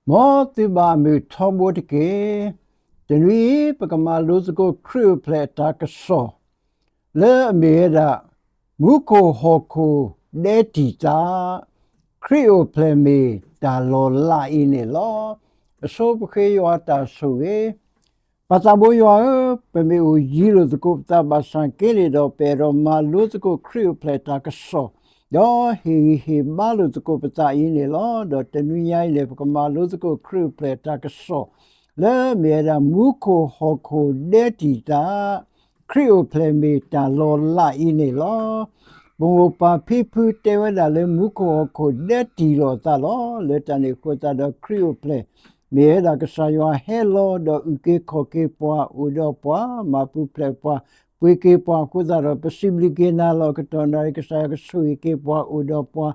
မ်သုဘၣ်အမုာ်ထီဘိတက့ၢ်. တနွံအံၤ ပကမၤလိသကိးခရံာ်အိၣ်ဖျဲၣ်အတၢ်ကစီၣ် လၢအမ့ၢ်ဝဲဒၣ် မူခိၣ်ဟီၣ်ခိၣ်ဒဲတံာ်သး, ခရံာ်အိၣ်ဖျဲၣ်မ့ၢ်တၢ်လီၤလးအံၤန့ၣ်လီၤ. အဆိပဃ့ယွၤတၢ်ဆိၣ်ဂ့ၤ, ပၢ်သးဘိယွၤဧၢ, ပမ့ၢ်အိၣ်ယံၤလိာ်သကိးပသးဘၣ်ဆၣ်က့န့ၣ်ဒီး ပအဲၣ်ဒိးမၤလိသကိးခရံာ်အိၣ်ဖျဲၣ်တၢ်ကစီၣ်, ဒီးဟ့ၣ်ဂံၢ်ဟ့ၣ်ဘါလိာ်သကိးပသးအံၤန့ၣ်လီၤ. ဒီးတနွံညါအံၤန့ၣ် ပကမၤလိသကိးခရံာ်အိၣ်ဖျဲၣ်တၢ်ကစီၣ် လၢမ့ၢ်ဝဲဒၣ် မူခိၣ်ဟီၣ်ခိၣ်ဒဲတံာ်သး, ခရံာ်အိၣ်ဖျဲၣ်မ့ၢ်တၢ်လီၤလးအံၤန့ၣ်လီၤ. ပမိၢ်ပၢ်ဖံဖုတဲဝဲဒၣ်လၢ မူခိၣ်ဟီၣ်ခိၣ်ဒဲတံာ်လိာ်အသးလီၤ. လၢတၢ်န့ၣ်အဃိသတးဒီး ခရံာ်အိၣ်ဖျဲၣ် မ့ၢ်ဝဲဒၣ်ကစၢ်ယွၤဟဲလီၤဒီး အုၣ်က့ၤခီၣ်က့ၤပှၤ အိၣ်ဒီးပှၤ မၤပူၤဖျဲးပှၤ ပှ့ၤက့ၤပှၤအဃိသတးဒီး ပစံးဘျုးက့ၤနၤလီၤ. ကတီၢ်နၣ်ရံၣ် ကစၢ်ယွၤကဆိၣ်ဂ့ၤက့ၤပှၤ အိၣ်ဒီးပှၤ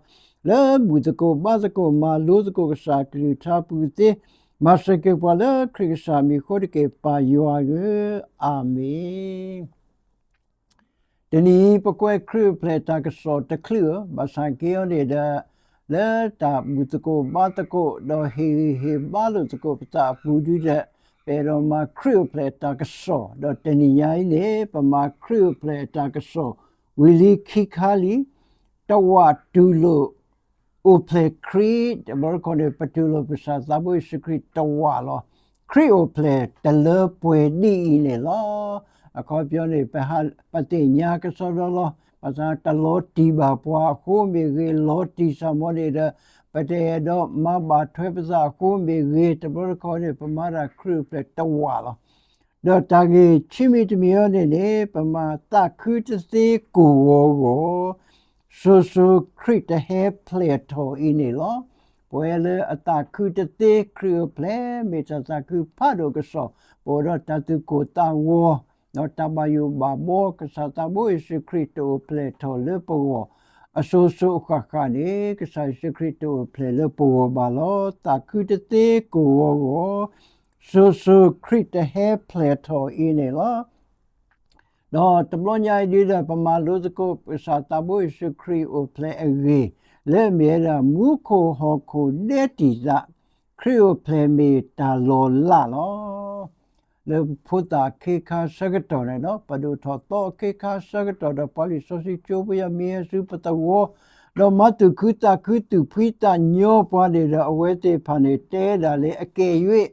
လၢဘူၣ်သကိးဘါသကိး မၤလိသကိးကစၢ်အကလုၢ်ကထါပူၤသ့, မၤစၢၤက့ၤပှၤလၢခရံာ်ကစၢ်မံၤအဃိတက့ၢ် ပၢ်ယွၤဧၢ, အၤမ့ၣ်. တနံၤအံၤ ပကွဲးခရံာ်အိၣ်ဖျဲၣ်တၢ်ကစီၣ်တချုးဧိၤ, ဘၣ်ဆၣ်က့အီၤန့ၣ်ဒီး လၢတၢ်ဘူၣ်သကိးဘါသကိး ဒီးဟ့ၣ်ဂံၢ်ဟ့ၣ်ဘါလိာ်သကိးပသးအပူၤဒုဒီး ပအဲၣ်ဒိးမၤခရံာ်အိၣ်ဖျဲၣ်တၢ်ကစီၣ် ဒီးတနံၤညါအံၤန့ၣ် ပမၤခရံာ်အိၣ်ဖျဲၣ်တၢ်ကစီၣ် ဝံၤလံခံခါလံ, တဝာ်တူၢ်လိာ် အိၣ်ဖျဲၣ်ခရံာ် တဘျီတခီၣ်န့ၣ် ပတူၢ်လိာ်ပကစၢ်သးဘိယ့ၣ်ၡူးခရံာ်တဝာ်လီၤ. ခရံာ်အိၣ်ဖျဲၣ်တလၢပှဲၤဒ်အံၤန့ၣ်လီၤ. အခီပညီန့ၣ် ပဟး ပသ့ၣ်ညါကစီဒီလီၤ. ဘၣ်ဆၣ်တလီၤတံၢ်ဘၣ်ပှၤအဃိမ့ၢ်ဂ့ၤ, လီၤတံၢ်စ့ၢ်မ့ၢ်န့ၣ်ဒီး ပတအဲၣ်ဒိးမၤဘၣ်ထွဲပသးအဃိမ့ၢ်ဂ့ၤ, တဘျီတခီၣ်န့ၣ် ပမၤဒၣ်ခရံာ်အိၣ်ဖျဲၣ်တဝာ်လီၤ. ဒီးတၢ်ဂ့ၢ်ခံမံၤတမံၤအံၤန့ၣ်န့ၣ် ပမၤသးခုတသ့ကိၢ်ဂီၤဂီၤ, စိၤစိၤခရံာ်တဟဲဖျဲၣ်ထီၣ်အံၤန့ၣ်လီၤ. ပဝဲလၢအသးခုတသ့ ခရံာ်အိၣ်ဖျဲၣ် မ့ၢ်တၢ်သးခုဖးဒိၣ်ကစီၣ်, ပအိၣ်ဒီးတၢ်သူၣ်ကိၢ်သးဂီၤ ဒီးတၢ်ဘၣ်ယိၣ်ဘၣ်ဘီ ကစၢ်သးဘိယ့ၣ်ၡူးခရံာ်တအိၣ်ဖျဲၣ်ထီၣ်လၢပဂီၢ် အစိၤစိၤအဃၣ်ဃၣ်န့ၣ် ကစၢ်ယ့ၣ်ၡူးခရံာ်တအိၣ်ဖျဲၣ်လၢပဂီၢ်ဘၣ်လီၤ. သးခုတသ့ကိၢ်ဂီၤဂီၤ, စိၤစိၤခရံာ်တဟဲဖျဲၣ်ထီၣ်အံၤန့ၣ်လီၤ. ဒီးတဘျီညါအံၤဒ်ဒီး ပမၤလိသကိးကစၢ်သးဘိယ့ၣ်ၡူးခရံာ်အိၣ်ဖျဲၣ်အဂ့ၢ် လၢအမ့ၢ်ဝဲဒၣ် မူခိၣ်ဟီၣ်ခိၣ်ဒဲတံာ်သး, ခရံာ်အိၣ်ဖျဲၣ်မ့ၢ်တၢ်လီၤလးလီၤ. လၢပဖိသၣ်အခ့အခါဆၢကတီၢ်န့ၣ်ဒီး ပဒိၣ်ထီၣ်သီအခ့အခါဆၢကတီၢ်ဒီး ပှၤလံာ်စီဆှံကၠိဖိယၤမ့ၢ်ဟဲဆူပသဝီ, ဒီးမၤသူၣ်ခုသးခု သူၣ်ဖှံသးညီပှၤန့ၣ်ဒီး အဝဲသ့ၣ်တဖၣ်န့ၣ် တဲဒၣ်လၢ အကယ်၍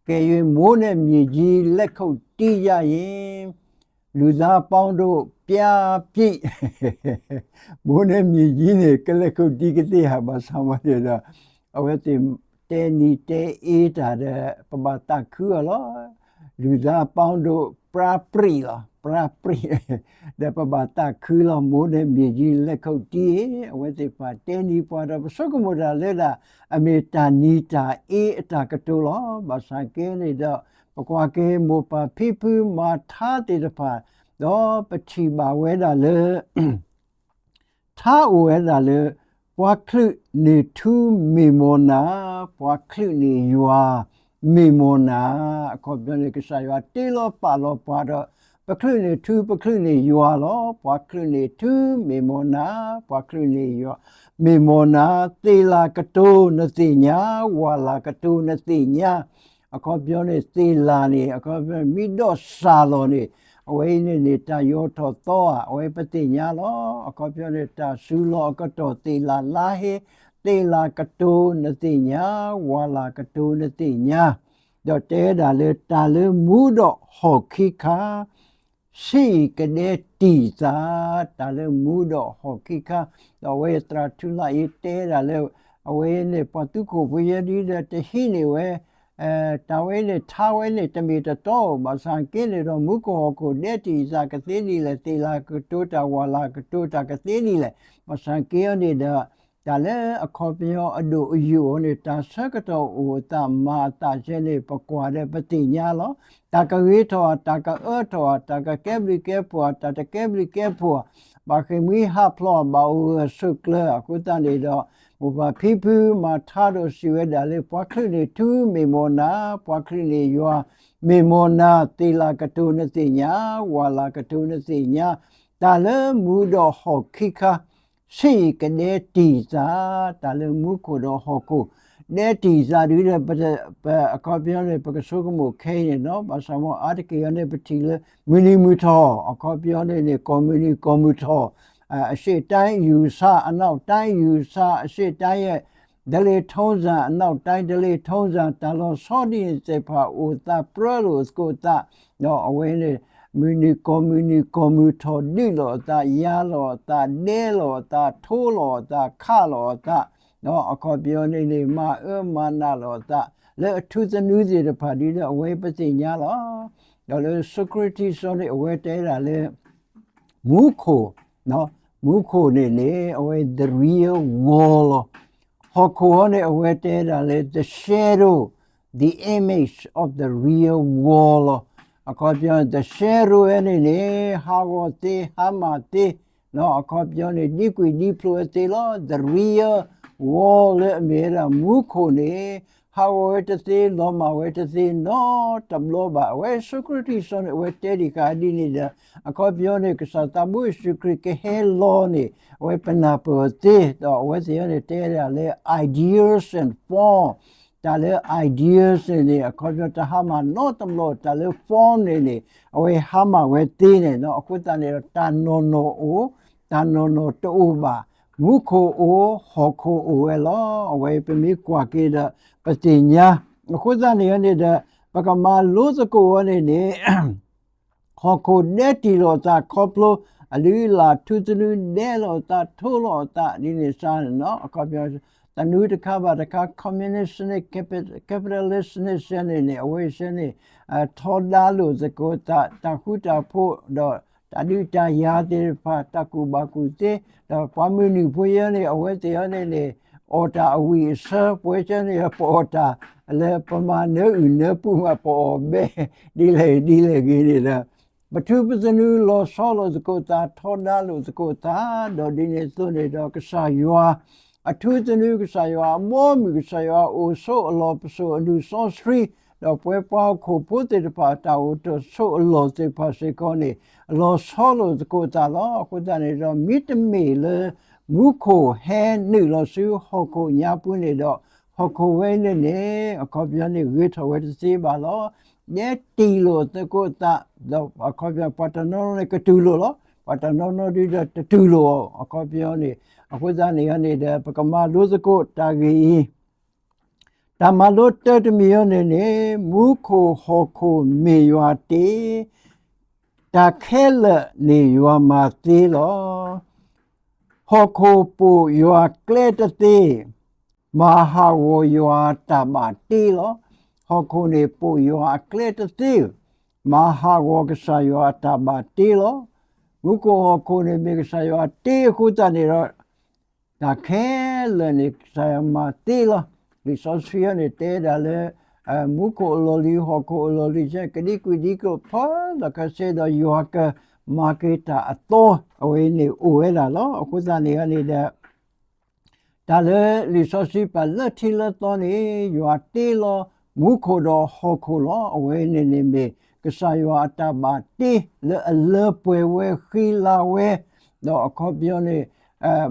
အကယ်၍ မိုးနဲ့မြေကြီး လက်ခုပ်တီးရရင် လူသားပေါင်းတို့ ပြားပြည့် မိုးနဲ့မြေကြီးန့ၣ် ကလဲၤခုတ်တီးကသ့ဧါ ဘၣ်ဆၣ်ဝဲန့ၣ်ဒီး အဝဲသ့ၣ်တဲနံၤတဲအ့တၢ်ဒီး ပဘၣ်သးခုအီၤလီၤ. လူသားပေါင်းတို့ ပြားပြည့်လီၤ ပြားပြည့် ဒီးပဘၣ်သးခုလီၤ မိုးနဲ့မြေကြီး လက်ခုပ်တီး အဝဲသ့ၣ်တဖၣ်တဲနံၤပှၤဒီး ပဆိကမိၣ်တၢ်လၢဒၣ် အမ့ၢ်တၢ်နံၤတၢ်အ့အတၢ်ကတိၤလီၤ. ဘၣ်ဆၣ်က့န့ၣ်ဒီး ပကွၢ်က့ၤမိၢ်ပၢ်ဖံဖုမၤထါသ့ၣ်တဖၣ်, ဒီးပထံၣ်ဘၣ်ဝဲဒၣ်လၢ ထါအိၣ်ဝဲဒၣ်လၢ ပှၤချုးန့ၢ်ထူမ့ၢ်မိၢ်နၤ, ပှၤချုးန့ၢ်ယွၤမ့ၢ်မိၢ်နၤ, အခီပညီန့ၣ် ကစၢ်ယွၤတ့လီၤပာ်လီၤပှၤဒီး ပချုးန့ၢ်ထူ ပချုးန့ၢ်ယွၤလီၤ. ပှၤချုးန့ၢ်ထူမ့ၢ်မိၢ်နၤ, ပှၤချုးန့ၢ်ယွၤမ့ၢ်မိၢ်နၤ, သ့ၣ်လၤကတိၤနသ့ၣ်ညါ, ဝၢ်လၤကတိၤနသ့ၣ်ညါ, အခီပညီန့ၣ် သ့ၣ်လၤန့ၣ် အခီပညီ မ့ၢ်ဒီးစၢ်လီၤန့ၣ် အဝဲအံၤန့ၣ်န့ၣ် တၢ်ယီၤထီၣ်သီဧါ, အဝဲပသ့ၣ်ညါလီၤ. အခီပညီန့ၣ် တၢ်စူၤလီၤအကတီၢ်သ့ၣ်လၤလါဟ့, သ့ၣ်လၤကတိၤနသ့ၣ်ညါ, ဝၢ်လၤကတိၤနသ့ၣ်ညါ, ဒီးတဲဒၣ်လၢတၢ်လၢမူဒီးဟီၣ်ခံခါ ဆံးအံၤကဒဲတံာ်သး, တၢ်လၢမူဒီးဟီၣ်ခံခါ, ဒီးအဝဲသရၣ်ထူလၢအံၤတဲဒၣ်လၢ အဝဲန့ၣ် ပှၤသူခိၣ်ပယဲဒ်ဒီးတဟံးန့ၢ်ဝဲ တၢ်ဝဲန့ၣ် ထါဝဲန့ၣ် တမ့ၢ်တတီဧိၤ, ဘၣ်ဆၣ်က့န့ၣ်ဒီး မူခိၣ်ဟီၣ်ခိၣ်ဒဲတံာ်သးကသ့ဒ်လဲၣ်, သ့ၣ်လၤကတိၤတၢ် ဝၢ်လၤကတိၤတၢ်ကသ့ဒ်လဲၣ်, ဘၣ်ဆၣ်က့အီၤန့ၣ်ဒီး တၢ်လၢအခီပညီအဒိၣ်အယိာ်အီၤန့ၣ် တၢ်ဆၢကတီၢ်အိၣ်အသးမၤအသးယဲန့ၣ် ပကွၢ်ဒီးပသ့ၣ်ညါလီၤ. တၢ်ကဂ့ၤထီၣ်ဧါ, တၢ်ကအၢထီၣ်ဧါ, တၢ်ကကဲဘျုးကဲဖှိၣ်ဧါ, တၢ်တကဲဘျုးကဲဖှိၣ်ဧါ, ဘၣ်ဃ့ၢ်မှံဟးဖျိး ဘၣ်အိၣ်ဂၢၢ်ဆိးကျၢၤအဃိသတးန့ၣ်ဒီး မိၢ်ပၢ်ဖံဖုမၤထါဒီးစံးဝဲဒၣ်လၢ ပှၤချုးန့ၢ်ထူမ့ၢ်မိၢ်နၤ, ပှၤချုးန့ၢ်ယွၤမ့ၢ်မိၢ်နၤ, သ့ၣ်လၤကတိၤနသ့ၣ်ညါ, ဝၢ်လၤကတိၤနသ့ၣ်ညါ, တၢ်လၢမူဒီးဟီၣ်ခံခါ ဆံးအံၤကဒဲတံာ်သး, တၢ်လၢမူခိၣ်ဒီးဟီၣ်ခိၣ် ဒဲတံၢ်သးဒုဒီး ပ အခီပညီန့ၣ် ပကဆိကမိၣ်ခဲအံၤန့ၣ်နီၤ, ဘၣ်ဆၣ်မ့ၢ်အါတက့ၢ်အံၤန့ၣ် ပထံၣ်လၢ မုၢ်နံၤမုၢ်ထီၣ် အခီပညီန့ၣ်န့ၣ် ကိးမုၢ်နံၤကိးမုၢ်ထီၣ် အရှေ့တိုင်းယူဆ အနောက်တိုင်းယူဆ အရှေ့တိုင်းရဲ့ ဓလေ့ထုံးစံ အနောက်တိုင်းဓလေ့ထုံးစံ တၢ်လီၤဆီဒ်န့ၣ်သ့ၣ်တဖၣ် အိၣ်သးပြၢလိာ်သကိးသး, ဒီးအဝဲန့ၣ် မုၢ်နံၤကိးမုၢ်နံၤကိးမုၢ်ထီၣ် ဒုးလိာ်အသး ယါလိာ်အသး ဒဲလိာ်အသး ထိလိာ်အသး ခးလိာ်အသး, အခီပညီန့ၣ်န့ၣ် မၤအၢမၤနးလိာ်အသး လၢအထူသနူသ့ၣ်တဖၣ်ဒ်ဒီး အဝဲပသ့ၣ်ညါလီၤ. ဒီးလၢ Socrates န့ၣ် အဝဲတဲဒၣ်လၢ မူခိၣ်, မူခိၣ်န့ၣ်န့ၣ် အဝဲ the real world လီၤ. ဟီၣ်ခိၣ်အံၤန့ၣ် အဝဲတဲဒၣ်လၢ the shadow, the image of the real world လီၤ. အခီပညီ the shadow ဝဲန့ၣ်န့ၣ် ဟးဂီၤသ့ ဟါမၢ်သ့, အခီပညီန့ၣ် ဒံကွံာ်ဒံဖျိးဝဲသ့လီၤ. The real world လၢအမ့ၢ်ဝဲဒၣ် မူခိၣ်န့ၣ် ဟးဂီၤဝဲတသ့ လီၤမၢ်ဝဲတသ့နီတဘျီဘၣ်. အဝဲ Socrates န့ၣ် အဝဲတဲဒံးဃာ်ဒ်န့ၣ်ဒီး အခီပညီန့ၣ် ကစၢ်သးဘိယ့ၣ်ၡူးခရံာ်ကဟဲလီၤန့ၣ် အဝဲပနၢ်ပၢၢ်အီၤသ့, ဒီးအဝဲသ့ၣ်အံၤန့ၣ် တဲဒၣ်လၢ ideas and form, တၢ်လၢ ideas န့ၣ်န့ၣ် အခီပညီ တၢ်ဟါမၢ်နီတဘျီ, တၢ်လၢ form န့ၣ်န့ၣ် အဝဲဟါမၢ်ဝဲသ့န့ၣ်နီၤ. အဃိသတးန့ၣ်ဒီး တၢ်နီၢ်နီၢ်အိၣ်, တၢ်နီၢ်နီၢ်တအိၣ်ဘၣ်. မူခိၣ်အိၣ်, ဟီၣ်ခိၣ်အိၣ်ဝဲလီၤ. အဝဲပမ့ၢ်ကွၢ်က့ၤဒီး ပသ့ၣ်ညါ. အဃိသတးန့ၣ်န့ၣ်ဒီး ပကမၤလိသကိးဝဲန့ၣ်န့ၣ် ဟီၣ်ခိၣ်ဒဲတံၢ်လိာ်သးခီဖျိ အလုၢ်အလၢ်ထူသနူဒဲလိာ်သး ထိလိာ်အသး ဒ်န့ၣ်စ့ၢ်န့ၣ်နီၤ. အခီပညီ သနူတခါဘၣ်တခါ communism န့ၣ် capitalist န့ၣ်စ့ၢ်န့ၣ်န့ၣ် အဝဲစ့ၢ်န့ၣ် ထီဒါလိာ်သကိးသး တၢ်ဃူတၢ်ဖိး ဒီးတၢ်ဒုးတၢ်ယၤသ့ၣ်တဖၣ် တၢ်ကူၣ်ဘၣ်ကူၣ်သ့ ဒီးပှၤမုၢ်နုာ်ဖိယဲန့ၣ် အဝဲသ့ၣ်အံၤန့ၣ်န့ၣ် အီၣ်တၢ်အဝံၣ်အဆၢ ပဝဲစ့ၢ်န့ၣ် ပအီၣ်တၢ်လၢပမၤနၢအုၣ်နၢပူၤမး ပအီၣ်ဘဲ ဒ်လဲၣ်ဒ်လဲၣ်ဂ့ၤန့ၣ်ဒီး ပထူပသနူလီၤဆီလိာ်သကိးသး ထီဒါလိာ်သကိးသး ဒီးဒ်န့ၣ်အသိးန့ၣ်ဒီး ကစၢ်ယွၤအထူသနူ ကစၢ်ယွၤအဘီအမုၢ် ကစၢ်ယွၤအအိၣ်ဆိးအလီၢ်ပစိာ်အဒူၣ်စီဆှံ ဒီးပဝဲပှၤဟီၣ်ခိၣ်ဖိသ့ၣ်တဖၣ်အတၢ်အိၣ်တၢ်ဆိးအလီၢ်သ့ၣ်တဖၣ်စ့ၢ်ကီးန့ၣ် လီၤဆီလိာ်သကိးသးလီၤ. အဃိသတးန့ၣ်ဒီး မ့တမ့ၢ်လၢ မူခိၣ်ဟဲနုာ်လီၤဆူဟီၣ်ခိၣ်ညါပူၤန့ၣ်ဒီး ဟီၣ်ခိၣ်ဝဲန့ၣ်န့ၣ် အခီပညီန့ၣ် ဂ့ၤထီၣ်ဝဲတသ့ဘၣ်လီၤ. ဒဲတံၢ်လိာ်သကိးသး ဒီးအခီပညီ ပှၤတနီၤနီၤန့ၣ် ကတူၢ်လိာ်လီၤ. ပှၤတနီၤနီၤဒုဒီး တတူၢ်လိာ်အီၤ အခီပညီန့ၣ်. အဃိသတးန့ၣ်န့ၣ်ဒီး ပကမၤလိသကိးတၢ်ဂ့ၢ်အံၤ တၢ်မၤလိတၢတမံၤအံၤန့ၣ်န့ၣ် မူခိၣ်ဟီၣ်ခိၣ်မ့ၢ်ယွၤတ့ၢ်, တၢ်ခဲလၢာ်န့ၣ်ယွၤမၤသ့လီၤ. ဟီၣ်ခိၣ်ပိာ်ယွၤကျဲတသ့, မၤဟးဂီၤယွၤတၢ်ဘၣ်တ့လီၤ. ဟီၣ်ခိၣ်န့ၣ်ပိာ်ယွၤအကျဲတသ့, မၤဟးဂီၤကစၢ်ယွၤအတၢ်ဘၣ်တ့လီၤ. မူခိၣ်ဟီၣ်ခိၣ်န့ၣ် မ့ၢ်ကစၢ်ယွၤတ့အဃိသတးန့ၣ်ဒီး တၢ်ခဲလၢာ်န့ၣ် ကစၢ်ယွၤမၤသ့လီၤ. လံာ်စီဆှံအံၤန့ၣ် တဲဒၣ်လၢ မူခိၣ်အလီၢ်လံၤ ဟီၣ်ခိၣ်အလီၢ်လံၤ ကဒံကွံာ်ဒံကျိၤဖီလီၤခဲဆ့ဒီး ယွၤကမၤက့ၤတၢ်အသီ အဝဲန့ၣ်အိၣ်ဝဲဒၣ်လီၤ. အဃိသတးန့ၣ်န့ၣ်ဒီး တၢ်လၢလံာ်စီဆှံပာ်လၢထံလၢသီန့ၣ် ယွၤတ့လီၤမူခိၣ်ဒီးဟီၣ်ခိၣ်လီၤ. အဝဲန့ၣ်န့ၣ်မ့ၢ် ကစၢ်ယွၤအတၢ်ဘၣ်တ့လၢအလၢပှဲၤဝဲဃံလၤဝဲ, ဒီးအခီပညီန့ၣ်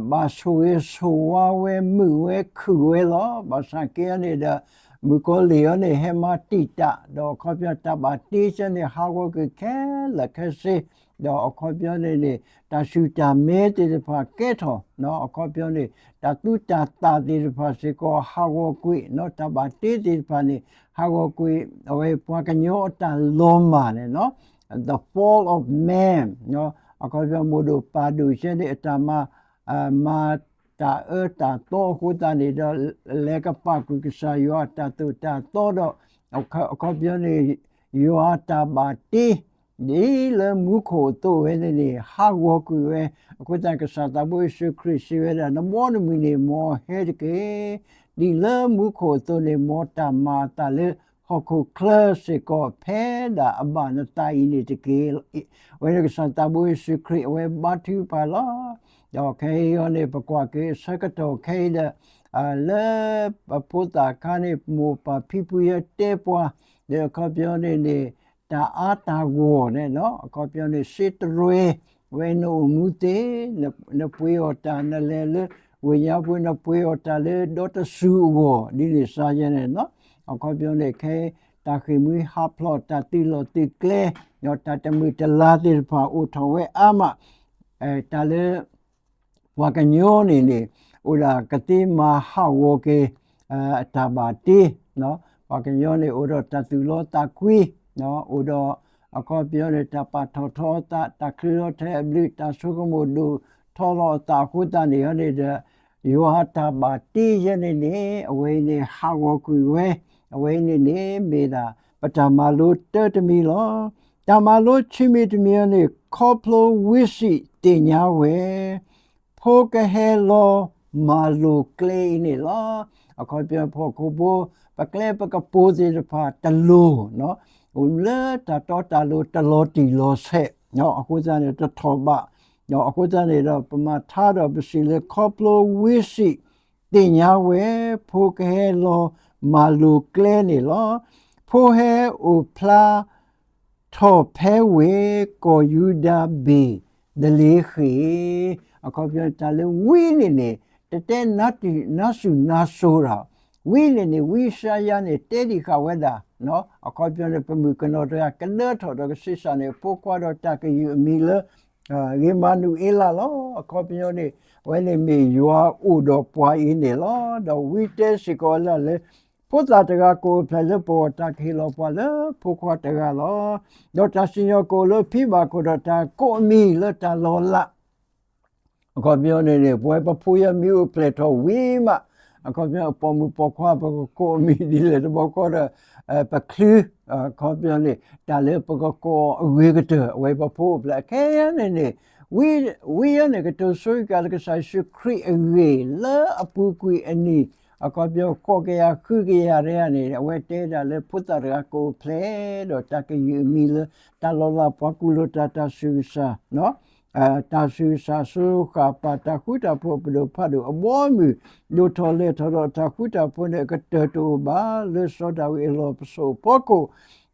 ဘၣ်ဆိၣ်ဂ့ၤဆိၣ်ဝါဝဲ မုာ်ဝဲခုၣ်ဝဲလီၤ. ဘၣ်ဆၣ်က့န့ၣ်ဒီး မုၣ်ကီၤလံၢ်အံၤန့ၣ် ဟဲမၤတံာ်တာ် ဒီးအခီပညီတၢ်ဘၣ်တ့စ့ၢ်န့ၣ် ဟးဂီၤကွံာ်ခဲလၢာ်ခဲဆ့ ဒီးအခီပညီန့ၣ်န့ၣ် တၢ်ဆူၣ်တၢ်မဲသ့ၣ်တဖၣ်ကဲထီၣ် အခီပညီန့ၣ် တၢ်သူတၢ်သၣ်သ့ၣ်တဖၣ်စ့ၢ်ကီး ဟးဂီၤကွံာ် တၢ်ဘၣ်တ့သ့ၣ်တဖၣ်န့ၣ် ဟးဂီၤကွံာ် အဝဲပှၤကညီအတၢ်လီၤမၢ်န့ၣ် the fall of man အခီပညီ မိၢ်ဒိၣ်ပၢ်ဒိၣ်စ့ၢ်န့ၣ် အတၢ်မၤ မၤတၢ်အၢတၢ်သီအဃိသတးန့ၣ်ဒီး လဲၤကပာ်ကွံာ်ကစၢ်ယွၤအတၢ်သိၣ်တၢ်သီဒီး အခီပညီန့ၣ် ယွၤအတၢ်ဘၣ်တ့ ဒ်လၢမူခိၣ်အသိးဝဲန့ၣ်န့ၣ် ဟးဂီၤကွံာ်ဝဲ. အဃိသတး ကစၢ်သးဘိယ့ၣ်ၡူးခရံာ်စံးဝဲဒၣ် နဘီနမုၢ်န့ၣ် မ်ဟဲတက့ၢ်. ဒ်လၢမူခိၣ်အသိးန့ၣ် မ်တၢ်မၤအသးလၢဟီၣ်ခိၣ်ချၢစ့ၢ်ကီး ဖဲဒၣ်အဘၣ်နသးအံၤန့ၣ်တက့ၢ်. အဝဲန့ၣ်ကစၢ်သးဘိယ့ၣ်ၡူးခရံာ် အဝဲဘါထုကဖၣ်လီၤ. ဒီးခဲအံၤအံၤန့ၣ် ပကွၢ်က့ၤအဆၢကတီၢ်ခဲအံၤဒီး လၢပဖိသၣ်ခါန့ၣ် မိၢ်ပၢ်ဖံဖုယဲတဲပှၤ ဒီးအခီပညီန့ၣ်န့ၣ် တၢ်အါတၢ်ဂီၢ်န့ၣ် အခီပညီန့ၣ် စ့တရဲ ဝဲနအိၣ်မူသ့ နပှ့ၤအီၣ်တၢ် နလဲၤလၢ ဝ့ၢ်ညါပူၤ နပှ့ၤအီၣ်တၢ်လၢဒီတစူၤအဂီၢ် ဒ်န့ၣ်စါယဲန့ၣ်လီၤ. အခီပညီန့ၣ် ခဲတၢ်ဃ့ၢ်မှံဟးဖျိး တၢ်သုးလီၢ်သုးကျဲ ဒီးတၢ်တမုာ်တလၤသ့ၣ်တဖၣ် အိၣ်ထီၣ်ဝဲအါမး, တၢ်လၢ ပှၤကညီန့ၣ်န့ၣ် အိၣ်ဒၣ်ကသ့မၤဟးဂီၤက့ၤ တၢ်ဘၣ်တ့, ပှၤကညီန့ၣ် အိၣ်ဒီးတၢ်သူၣ်လီသးကွံ, အိၣ်ဒီး အခီပညီန့ၣ် တၢ်ပာ်ထီၣ်ထီအသး, တၢ်ချုးလီၤထဲအဘျုး, တၢ်ဆိကမိၣ်ဒိၣ်ထီလီၤအသးအဃိသတးန့ၣ် အန့ၣ်ဒီး ယွၤတၢ်ဘၣ်တ့ယဲန့ၣ်န့ၣ် အဝဲအံၤန့ၣ် ဟးဂီၤကွံာ်ဝဲ, အဝဲအံၤန့ၣ်န့ၣ် မ့ၢ်ဒၣ် ပတၢ်မၤလိတၢ်တမံၤလီၤ. တၢ်မၤလိဆံးမံၤတမံၤအံၤန့ၣ် ခီဖျိဝံစံးသ့ၣ်ညါဝဲ ဖိကဟဲလီၤမၤလိၤကျဲအံၤန့ၣ်လီၤ. အခီပညီ ဖီခိၣ်ဖိ ပကျဲပကပိၤသ့ၣ်တဖၣ်တလိၤ, လၢတၢ်တီတၢ်လိၤ တလီၤတံၢ်လီၤဆဲး, အဃိသတးန့ၣ် တထီၣ်ဘး, အဃိသတးန့ၣ်ဒီး ပမၤထါဒီးပစံးလၢ ခီဖျိဝံစံးသ့ၣ်ညါဝဲ ဖိကဟဲလီၤမၤလိၤကျဲန့ၣ်လီၤ. ဖိဟဲအိၣ်ဖျါ ထီၣ်ဖဲဝ့ၢ် ကီၢ်ယူဒၤဘ့ၣ်ဒလ့ဃ့ၣ်, အခီပညီ တၢ်လၢဝံန့ၣ်န့ၣ် တတဲနါစူၢ်နါစိၤဒီး, ဝံန့ၣ်န့ၣ် ဝံယၡါယၤန့ၣ် တဲဒံးဃာ်ဝဲဒၣ်, အခီပညီန့ၣ် ပမုၣ်ကနီၤတဂၤ ကဒၢထီၣ်ဒီးကဆံးစၢ်န့ၢ်အဖိခွါဒီးတၢ်ကယုၢ်အမံၤလၢ ဧ့မၤနူၤအ့လးလီၤ. အခီပညီန့ၣ် အဝဲန့ၣ်မ့ၢ်ယွၤအိၣ်ဒီးပှၤအံၤန့ၣ်လီၤ. ဒီးဝံတဲစ့ၢ်ကီးဝဲဒၣ်လၢ ဖိသၣ်တဂၤကအိၣ်ဖျဲၣ်လၢပဂီၢ် တၢ်ကဟ့ၣ်လီၤပှၤလၢဖိခွါတဂၤလီၤ. ဒီးတၢ်စံၣ်ညီၣ်ကအိၣ်လၢဖံဘၣ်ခိၣ်ဒီး တၢ်ကိးအမံၤလၢတၢ်လီၤလး အခီပညီန့ၣ်န့ၣ် ပဝဲပဖိယဲမ့ၢ်အိၣ်ဖျဲၣ်ထီၣ်ဝံၤမး, အခီပညီ အပိာ်မုၣ်ပိာ်ခွါ ပကကိးအမံၤဒ်လဲၣ်တဘျီဃီဒီး ပချု, အခီပညီန့ၣ် တၢ်လၢပကကိးအဂ့ၤကတၢၢ် အဝဲပဖိအိၣ်ဖျဲၣ် ခဲအံၤန့ၣ်န့ၣ် ဝံယဲန့ၣ် ကတိၤဆိကၤလၢကစၢ်ယ့ၣ်ၡူးခရံာ်အဂ့ၢ် လၢအပူၤကွံာ်အနံၣ် အခီပညီ ဃိးကယၤဃုကယၤတဂၤန့ၣ် အဝဲတဲဒၣ်လၢဖိသၣ်တဂၤကအိၣ်ဖျဲၣ် ဒီးတၢ်ကယုၢ်အမံၤလၢ တၢ်လီၤလး ပှၤကူၣ်လိာ်တၢ် တၢ်ဆူးကစၢ် တၢ်ဆူးကစၢ် စိဃၣ်ပၢ် တၢ်ဃူတၢ်ဖိး ပဒိၣ်ဖးဒိၣ် အဘီအမုၢ် ဒိၣ်ထီၣ်လဲၢ်ထီၣ်ဒီး တၢ်ဃူတၢ်ဖိးန့ၣ် အကတၢၢ်တအိၣ်ဘၣ် လၢစီၤဒၤဝံးအလီၢ်ပစိာ်အဖီခိၣ်,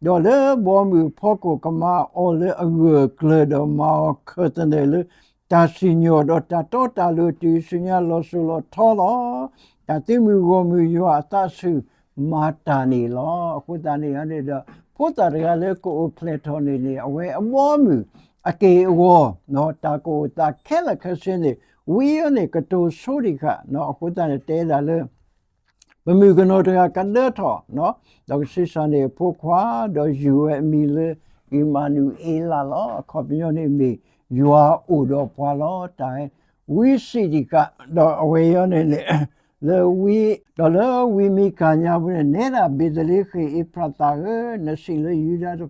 ဒီးလၢဘီအမုၢ်အဖီခိၣ် ကမၤအီၤလၢအဂၢၢ်အကျၢၤ ဒီးမၤအီၤခၢၣ်သနၢၣ်လၢ တၢ်စံၣ်ညီၣ် ဒီးတၢ်တီတၢ်လိၤ တုၤဆူညါ လီၤစိၤလီၤထီလီၤ. တၢ်သုးမုၢ်ဂီၢ်မုၢ် ယွၤအသးဆူၣ်မၤတၢ်န့ၣ်လီၤ. အဃိသတးန့ၣ်န့ၣ်ဒီး ဖိသၣ်တဂၤလၢကအိၣ်ဖျဲၣ်ထီၣ်န့ၣ်န့ၣ် အဝဲအဘီအမုၢ် အက့ၢ်အဂီၤ တၢ်ကအိၣ်သးခဲလၢာ်ခဲဆ့န့ၣ် ဝံအံၤန့ၣ် ကတိၤဆိဒံးဃာ် အဃိသတးန့ၣ် တဲဒၣ်လၢ ပမုၣ်ကနီၤတဂၤကဒၢထီၣ် ဒီးကဆံးစၢ်န့ၢ်အဖိခွါ ဒီးယုၢ်ဝဲအမံၤလၢ ဧ့မၤနူၤအ့လးလီၤ. အခီပညီန့ၣ်မ့ၢ် ယွၤအိၣ်ဒီးပှၤလီၤ. တၢ်ဝံစံးဒံးဃာ် ဒီးအဝဲအံၤန့ၣ်န့ၣ် လၢဝံ ဒီးလၢဝံမံကၤညါပူၤန့ၣ် နဲဒၣ်ဘ့းသလ့ဃ့ၣ်အ့ဖရးသးဧၢ, နစံးလၢယူဒၤ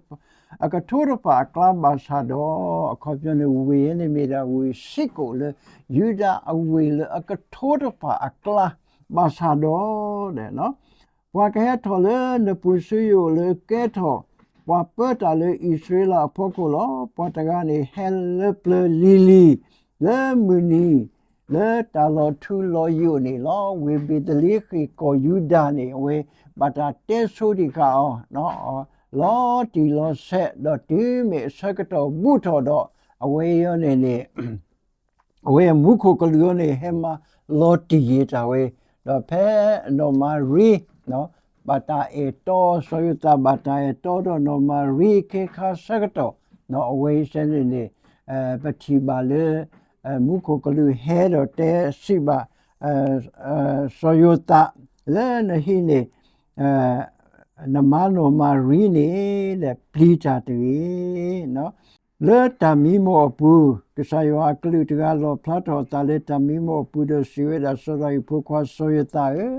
အကထိတဖၣ်အကျါဘၣ်ဆၣ်ဒီး, အခီပညီန့ၣ် ဝ့ၢ်အံၤန့ၣ်မ့ၢ်ဒၣ်ဝ့ၢ်စံကိၣ်လၢ ယူဒၤအဝ့ၢ်လၢအကထိတဖၣ်အကျါ ဘၣ်ဆၣ်ဒီး ပှၤကဟဲထီၣ်လၢနပူၤဆူယအိၣ်လၢကဲထီၣ် ပှၤပၢတၢ်လၢအံၣ်စရ့လးအဖီခိၣ်လီၤ. ပှၤတဂၤန့ၣ်ဟဲလၢပျၢၤလံၤလံၤ လၢမုၢ်နံၤ လၢတၢ်လီၤထူလီၤယိာ်န့ၣ်လီၤ. ဝ့ၢ်ဘ့းသလ့ဃ့ၣ်ကီၢ်ယူဒၤန့ၣ် အဝဲဘၣ်တၢ်တဲဆိဒံးဃာ်အီၤ လီၤတံၢ်လီၤဆဲး ဒီးတုၤမ့ၢ်အဆၢကတီၢ်ဘူးထီၣ်ဒီး အဝဲအံၤန့ၣ်န့ၣ် အဝဲမူခိၣ်ကလူးအံၤန့ၣ် ဟဲမၤလီၤတံၢ်ယံာ်တၢ်ဝဲ, ဒီးဖဲနီၢ်မၤရံ ဘၣ်တၢ်အဲၣ်တီ စီၤယိၤသးဘၣ်တၢ်အဲၣ်တီဒီးနီၢ်မၤရံအခ့အခါဆၢကတီၢ်, အဝဲအံၤစဲန့ၣ်န့ၣ် ပထံၣ်ဘၣ်လၢ မူခိၣ်ကလူးဟဲဒီးတဲစံးဘၣ် စီၤယိၤသး လၢနဟံၣ်န့ၣ် နမါနီၢ်မၤရံန့ၣ် ပျံၤတၢ်တဂ့ၤ လၢတၢ်မံမီၢ်အပူၤ, ကစၢ်ယွၤအကလူးတဂၤလီၣ်ဖျါထီၣ်အသးလၢတၢ်မံမီၢ်အပူၤဒီးစံးဝဲဒၣ် စီၤဒၤဝံးအဖိခွါစီၤယိၤသးဧ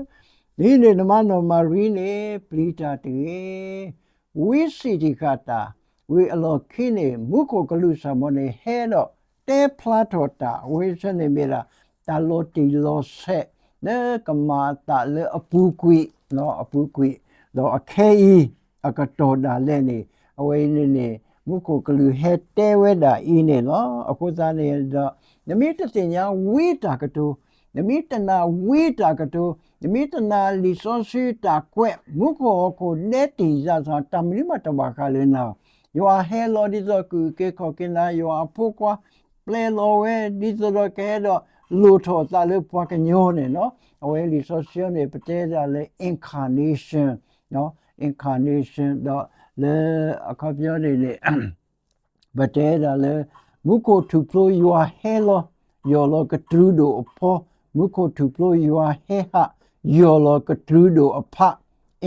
ၢ, နဟံၣ်န့ၣ်နမါနီၢ်မၤရံန့ၣ် ပျံၤတၢ်တဂ့ၤ. ဝံစံးတံၢ်ဃာ်တၢ်, ဝံၤအလီၢ်ခံန့ၣ် မူခိၣ်ကလူးစၢ်မီၤန့ၣ် ဟဲဒီးတဲဖျါထီၣ်တၢ်, အဝဲဆၢန့ၣ်မ့ၢ်ဒၣ် တၢ်လီၤတံၢ်လီၤဆဲး လၢကမၤအသးလၢအပူၤကွံာ်, အပူၤကွံာ်, ဒီးအခဲအံၤ အကတီၢ်ဒၣ်လဲာ်န့ၣ် အဝဲအံၤန့ၣ်န့ၣ် မူခိၣ်ကလူးဟဲတဲဝဲဒၣ်အံၤန့ၣ်လီၤ. အဃိသတးန့ၣ်ဒီး နမ့ၢ်တသ့ၣ်ညါဝံတၢ်ကတိၤ, နမ့ၢ်တနာ်ဝံတၢ်ကတိၤ, နမ့ၢ်တနာ်လံာ်စီဆှံတၢ်ကွဲး မူခိၣ်ဟီၣ်ခိၣ်ဒဲတံာ်သးသီ တၢ်မနုၤမးတဘၣ်ဃးလၢနၤ, ယွၤဟဲလီၤဒ်သိးကုၢ်က့ၤခီၣ်က့ၤနၤ, ယွၤအဖိခွါပျဲလီၤဝဲဒ်သိးဒီးကဟဲဒီး လိၣ်ထီၣ်အသးလၢပှၤကညီန့ၣ်လီၤ. အဝဲလံာ်စီဆှံန့ၣ် ပတဲဒၣ်လၢ incarnation, incarnation ဒီးလၢအခီပညီန့ၣ်န့ၣ် ပတဲဒၣ်လၢ မူခိၣ်ထူၣ်ဖျိယွၤဟဲလီၤ, ယီၢ်လီၤကတြူဒိၣ်အဖီ, မူခိၣ်ထူၣ်ဖျိယွၤဟဲဟး, ယီၢ်လီၤကတြူဒိၣ်အဖီ,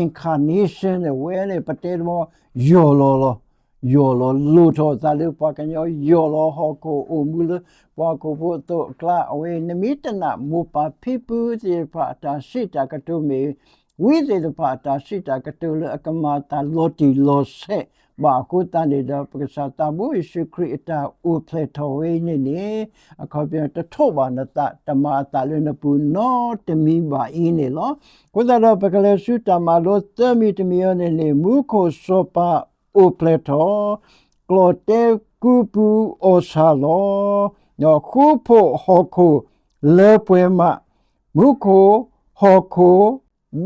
incarnation န့ၣ် ဝဲန့ၣ် ပတဲတဘီ ယီၢ်လီၤလီၤ, ယီၢ်လီၤလိၣ်ထီၣ်အသးလၢပှၤကညီ, ယီၢ်လီၤဟီၣ်ခိၣ်အိၣ်မူလၢ ပှၤဟီၣ်ခိၣ်ဖိအသိးအကျါ, အဝဲနမ့ၢ်တနာ်မိၢ်ပၢ်ဖံဖုသ့ၣ်တဖၣ်အတၢ်စံးတၢ်ကတိၤမ့ၢ် ဝံသ့ၣ်တဖၣ်အတၢ်စံးတၢ်ကတိၤလၢအကမၤအသးလီၤတံၢ်လီၤဆဲးဘၣ်အဃိသတးန့ၣ် ဒီးပကစၢ်သးဘိယ့ၣ်ၡူးခရံာ်အတၢ်အိၣ်ဖျဲၣ်ထီၣ်ဝဲအံၤန့ၣ်န့ၣ် အခီပညီတထိးဘၣ်နသး, တမၤအသးလၢနပူၤနီတမံၤဘၣ်အံၤန့ၣ်လီၤ. အဃိသတးဒီး ပကလဲၤဆူတၢ်မၤလိသၢမံၤတမံၤအံၤန့ၣ်န့ၣ် မူခိၣ်စီၤပၤအိၣ်ဖျဲၣ်ထီၣ်, ကျီၣ်တဲကူပူၤအီၣ်ဆၣ်လီၤ, ဃူဖိးဟီၣ်ခိၣ်လၢပှဲၤမး, မူခိၣ်ဟီၣ်ခိၣ်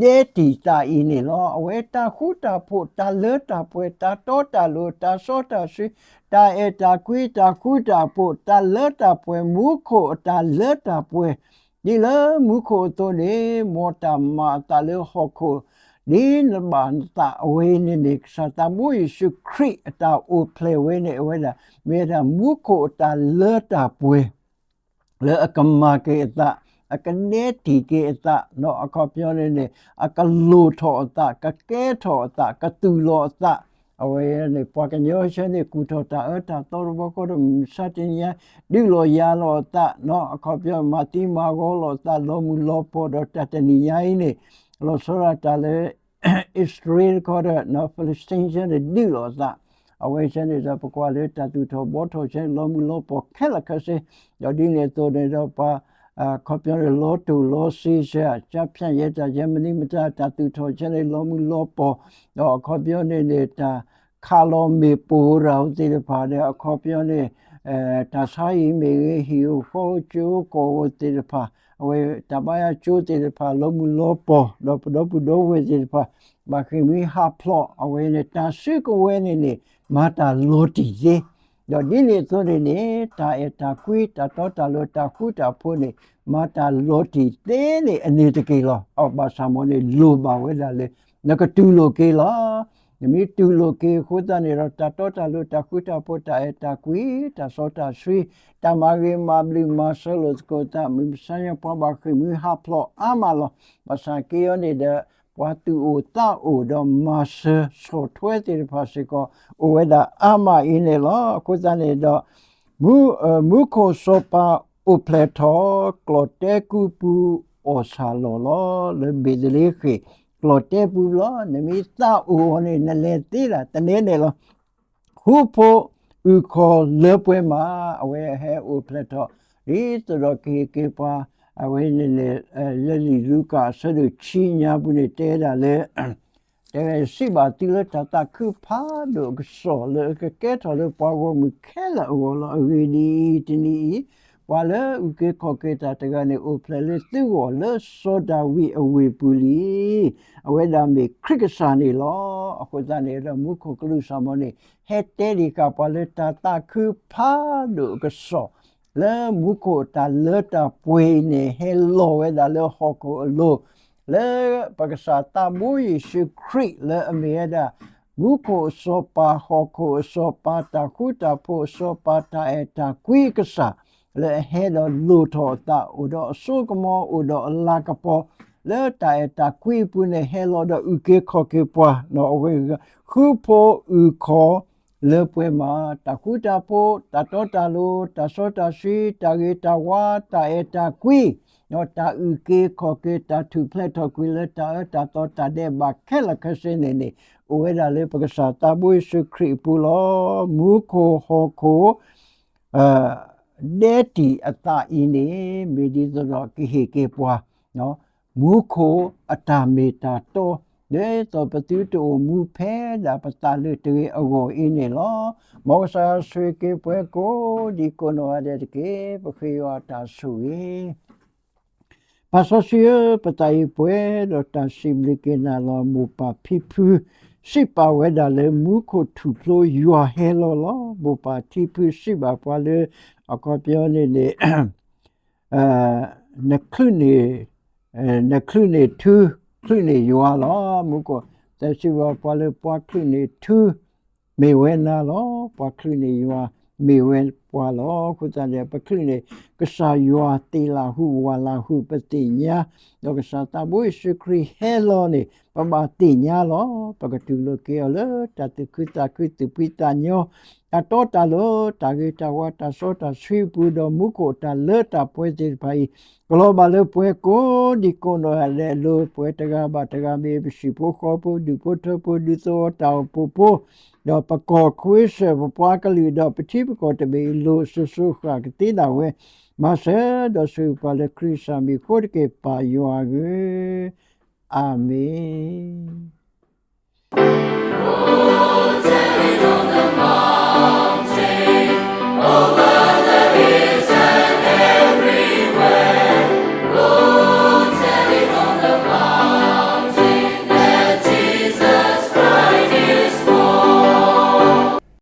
ဒဲတံာ်သးအံၤန့ၣ်လီၤ. အဝဲတၢ်ဃူတၢ်ဖိး, တၢ်လၢတၢ်ပှဲၤ, တၢ်တီတၢ်လိၤ, တၢ်စီတၢ်ဆှံ, တၢ်အဲၣ်တၢ်ကွံ, တၢ်ဃူတၢ်ဖိး, တၢ်လၢတၢ်ပှဲၤ, မူခိၣ်အတၢ်လၢတၢ်ပှဲၤ, ဒ်လၢမူခိၣ်အသိးန့ၣ် မ်တၢ်မၤအသးလၢဟီၣ်ခိၣ် ဒ်နဘၣ်နသးအဝဲန့ၣ်န့ၣ် ကစၢ်သးဘိယ့ၣ်ၡူးခရံာ်အတၢ်အိၣ်ဖျဲၣ်ဝဲန့ၣ် အဝဲဒၣ် မ့ၢ်ဝဲဒၣ်မူခိၣ်အတၢ်လၢတၢ်ပှဲၤ လၢအကမၤက့ၤအသး, အကဒဲတံာ်က့ၤအသး, ဒီးအခီပညီန့ၣ်န့ၣ် အကလိၣ်ထီၣ်အသး, ကကဲထီၣ်အသး, ကသူၣ်လီၤအသး, အဝဲန့ၣ် ပှၤကညီဆၢန့ၣ် ကူၣ်ထီၣ်တၢ်အၢတၢ်သီတဘျီဃီဒီး မုၢ်မဆါတနံၤညါ ဒုးလီၤယၤလီၤအသး, အခီပညီ မၤသံမၤဂီၤလီၤအသး, လီၤမုၢ်လီၤပီၢ်ဒီးတၢ်တနံၤညါအံၤန့ၣ် လီၤဆီဒၣ်တၢ်လၢ အံၣ်စရ့လးတခီဒီး Philistine ဆၢန့ၣ် ဒုးလီၤအသး, အဝဲဆၢန့ၣ်ဒီး ပကွၢ်လၢတၢ်သူၣ်ထီၣ်ဘှီထီၣ်ဆၢန့ၣ် လီၤမုၢ်လီၤပီၢ်ခဲလၢာ်ခဲဆ့, ဒီးဒ်န့ၣ်အသိးန့ၣ်ဒီး ပှၤ အခီပညီန့ၣ် လီၤတိၢ်လီၤစ့ဆၢ, ကၠါဖၠၣ်ယဲတၢ် ယဲမနံမတၤ တၢ်သူၣ်ထီၣ်ဆၢန့ၣ် လီၤမုၢ်လီၤပီၢ်, ဒီးအခီပညီန့ၣ်န့ၣ် တၢ်ခးလီၤမ့ၣ်ပိၢ်ရၤအသ့ၣ်တဖၣ်ဒီး အခီပညီန့ၣ် တၢ်ဆါဟံၣ်မ့ၢ်ဂ့ၤ ဟံၣ်ဧိၤဃီဧိၤ ကၠိဧိၤကီၢ်ဧိၤသ့ၣ်တဖၣ်, အဝဲတၢ်ဘါယွၤကၠိသ့ၣ်တဖၣ် လီၤမုၢ်လီၤပီၢ်, ဒီးပဒီပုၢ်ဒီဝဲၢ်သ့ၣ်တဖၣ် ဘၣ်ဃ့ၢ်မှံဟးဖျိး, အဝဲန့ၣ် တၢ်စုကဝဲၤန့ၣ်န့ၣ် မၤတၢ်လီၤတံၢ်သ့, ဒီးဒ်န့ၣ်အသိးန့ၣ်န့ၣ် တၢ်အဲၣ်တၢ်ကွံ တၢ်တီတၢ်လိၤ တၢ်ဃူတၢ်ဖိးန့ၣ် မၤတၢ်လီၤတံၢ်သ့န့ၣ် အန့ၣ်တက့ၢ်လီၤ. အဘၣ်ဆၣ်မ်န့ၣ် လိၣ်ဘၣ်ဝဲဒၣ်လၢ နကတူၢ်လိာ်က့ၤလီၤ. နမ့ၢ်တူၢ်လိာ်က့ၤအဃိသတးန့ၣ်ဒီး တၢ်တီတၢ်လိၤ တၢ်ဃူတၢ်ဖိး တၢ်အဲၣ်တၢ်ကွံ တၢ်စီတၢ်ဆှံ တၢ်မၤဂ့ၤမၤဘျုးမၤစၢၤလိာ်သကိးသး မုၢ်မဆါညါ ပှၤဘၣ်ဃ့ၢ်မှံဟးဖျိးအါမးလီၤ. ဘၣ်ဆၣ်က့အီၤန့ၣ်ဒီး ပှၤသူၣ်အိၣ်သးအိၣ်ဒီးမၤစၢၤဆီၣ်ထွဲသ့ၣ်တဖၣ်စ့ၢ်ကီး အိၣ်ဝဲဒၣ်အါမးအံၤန့ၣ်လီၤ. အဃိသတးန့ၣ်ဒီး မူ မူခိၣ်စီၤပၤအိၣ်ဖျဲၣ်ထီၣ် ကျီၣ်တဲကူပူၤအီၣ်ဆၣ်လီၤလီၤ လၢဘ့းသလ့ဃ့ၣ် ကျီၣ်တဲပူၤလီၤ. နမ့ၢ်သးအိၣ်အီၤန့ၣ် နလဲၤသ့ဒၣ်တန့ၢ်န့ၣ်လီၤ. ဃူဖိးအုၣ်ခီၣ်လၢပှဲၤမး အဝဲဟဲအိၣ်ဖျဲၣ်ထီၣ် ဒ်သိးဒီးကဟ့ၣ်က့ၤပှၤ အဝဲန့ၣ်န့ၣ် လၢလံာ်လူၤကၣ်အဆၢဒိၣ်ခံညါပူၤန့ၣ် တဲဒၣ်လၢ တဲဝဲ စံးဘၣ်သုလၢတၢ်သးခုဖးဒိၣ်အကစီၣ် လၢအကကဲထီၣ်လၢပှၤဂီၢ်မုၢ်ခဲလၢာ်အဂီၢ်လီၤ. အဂ့ၢ်ဒ်အံၤ, တနံၤအံၤ ပှၤလၢအုၣ်က့ၤခီၣ်က့ၤတၢ်တဂၤန့ၣ် အိၣ်ဖျဲၣ်လၢသုဂီၢ် လၢစီၤဒၤဝံးအဝ့ၢ်ပူၤလံ. အဝဲဒၣ်မ့ၢ်ခရံာ်ကစၢ်န့ၣ်လီၤ. အဃိသတးန့ၣ်ဒီး မူခိၣ်ကလူးစၢ်မီၤန့ၣ် ဟဲတဲဒံးဃာ်ပှၤလၢတၢ်သးခုဖးဒိၣ်အကစီၣ် လၢမူခိၣ်အတၢ်လၢတၢ်ပှဲၤအံၤန့ၣ် ဟဲလီၤဝဲဒၣ်လၢဟီၣ်ခိၣ်အလိၤ လၢပကစၢ်သးဘိယ့ၣ်ၡူးခရံာ် လၢအမ့ၢ်ဝဲဒၣ် မူခိၣ်အစီၤပၤ ဟီၣ်ခိၣ်အစီၤပၤ တၢ်ဃူတၢ်ဖိးအစီၤပၤ တၢ်အဲၣ်တၢ်ကွံအကစၢ် လၢအဟဲဒီးလိၣ်ထီၣ်အသး အိၣ်ဒီးအစိကမီၤ အိၣ်ဒီးအလၤကပီၤ လၢတၢ်အဲၣ်တၢ်ကွံအပူၤန့ၣ် ဟဲလီၤဒီးအုၣ်က့ၤခီၣ်က့ၤပှၤ အဝဲ ဃူဖိးအုၣ်ခီၣ်လၢပှဲၤမး တၢ်ဃူတၢ်ဖိး တၢ်တီတၢ်လိၤ တၢ်စီတၢ်ဆှံ တၢ်ဂ့ၤတၢ်ဝါ တၢ်အဲၣ်တၢ်ကွံ တၢ်အုၣ်က့ၤခီၣ်က့ၤ တၢ်ထူၣ်ဖျဲးထီၣ်ကွံာ်လၢတၢ်အၢတၢ်သီ တၢ်ဒဲးဘးခဲလၢာ်ခဲဆ့န့ၣ်န့ၣ် အိၣ်ဝဲဒၣ်လၢပကစၢ်သးဘိယ့ၣ်ၡူးခရံာ်အပူၤလီၤ. မူခိၣ်ဟီၣ်ခိၣ် ဒဲတံာ်အသးအံၤန့ၣ် မ့ၢ်ဒ်သိးဒီးကဟ့ၣ်က့ၤပှၤ မူခိၣ်အတၢ်မ့ၢ်တၢ်တီ ဒ်သိးပသုတအိၣ်မူဖဲဒၣ်ပသးလၢတဂ့ၤအဂီၢ်အံၤန့ၣ်လီၤ. မ်ကစၢ်ဆိၣ်ဂ့ၤက့ၤပှၤကိးဒံကိးနီၢ်ဂၤဒဲးတက့ၢ်. ပဃ့ယွၤအတၢ်ဆိၣ်ဂ့ၤ ပၢ်စီဆှံဧၢ, ပသးအံၤပှဲၤဒီးတၢ်စံးဘျုးက့ၤနၤလီၤ. မိၢ်ပၢ်ဖံဖု စံးပာ်ဝဲဒၣ်လၢမူခိၣ်ထူၣ်ဖျိယွၤဟဲလီၤလီၤ. မိၢ်ပၢ်ဖံဖုစံးဘၣ်ပှၤလၢ အခီပညီန့ၣ်န့ၣ် နချုးန့ၢ်, နချုးန့ၢ်ထု, ချုးန့ၢ်ယွၤလီၤ. မူခိၣ်သးစံးဘၣ်ပှၤလၢ ပှၤချုးန့ၢ်ထု မ့ၢ်ဝဲနၤလီၤ. ပှၤချုးန့ၢ်ယွၤ မ့ၢ်ဝဲပှၤလီၤ. အဃိသတးန့ၣ် ပချုးန့ၢ်ကစၢ်ယွၤသ့ၣ်လၢ်ဟူဝၣ်လၢ်ဟူ ပသ့ၣ်ညါ, ဒီးကစၢ်သးဘိယ့ၣ်ၡူးခရံာ်ဟဲလီၤန့ၣ် ပဘၣ်သ့ၣ်ညါလီၤ. ပကတူၢ်လိာ်က့ၤအီၤလၢတၢ်သူၣ်ခုသးခု သူၣ်ဖှံသးညီ, တၢ်တီတၢ်လိၤ, တၢ်ဂ့ၤတၢ်ဝါ, တၢ်စီတၢ်ဆှံအပူၤ, ဒီးမူခိၣ်တၢ်လၢတၢ်ပှဲၤသ့ၣ်တဖၣ်အံၤ ကလီၤဘၣ်လၢပှၤကိးဒံကိးနီၢ်ဒဲးအလိၤ, ပှၤတဂၤဘၣ်တဂၤ မ့ၢ်ပဟံၣ်ဖိဃီဖိ, ဒူၣ်ဖိထၢဖိ, ဒူသဝီတၢ်အိၣ်ဖှိၣ်ဖိ, ဒီးပကီၢ်ခိစၢၣ် ပပှၤကလုာ် ဒီးပထံပကီၢ်တဘ့ၣ်အံၤ လိၣ်စိၤစိၤဃၣ်ကသ့ဒၣ်ဝဲ, မၤစၢၤဒီးဆိၣ်ဂ့ၤပှၤလၢခရံာ်စၢ်မံၤအဃိတက့ၢ် ပၢ်ယွၤဧၢ, အၤမ့ၣ်.